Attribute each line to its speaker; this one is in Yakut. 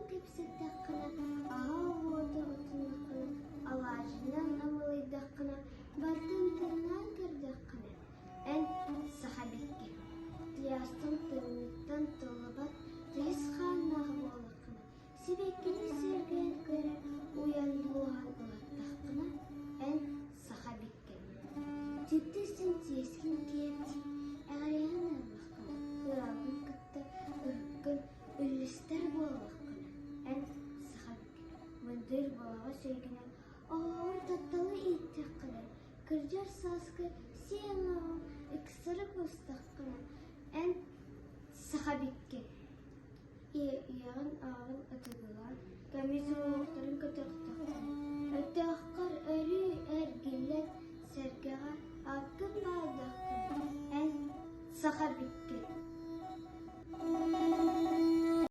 Speaker 1: кэпсэттэххинэ, аал уоту отуннаххына, алаадьынан амалыйдаххына, барытын тыыннаан көрдөххүнэ, эн саха эбиккин. Тыйаастан тымныыттан тыллыбат тыйыс хааннаах буоллаххына, сибэккини сэргээн көрө уйан дууһаҕын ылаттаххына, эн саха эбиккин. Дьикти син тиэскин киэптии, эҕирийэн ыллаххына, ыалгын кытта ыһыккын үллэстэр буоллаххына, эн саха эбиккин. Мындыр балаҕа сөйгүнэн оҕоҕор тапталы ииттэххинэ, кырдьар сааскы сиэн оҕоҥ ыксары куустаххына, эн саха эбиккин. Ийэҕин аҕаҕын ытыгылаан, көмүс уҥуохтарын көтөхтөххүнэ, өтөххөр өрүү эргиллэн сэргэҕэ аккын баайдаххына, эн саха эбиккин.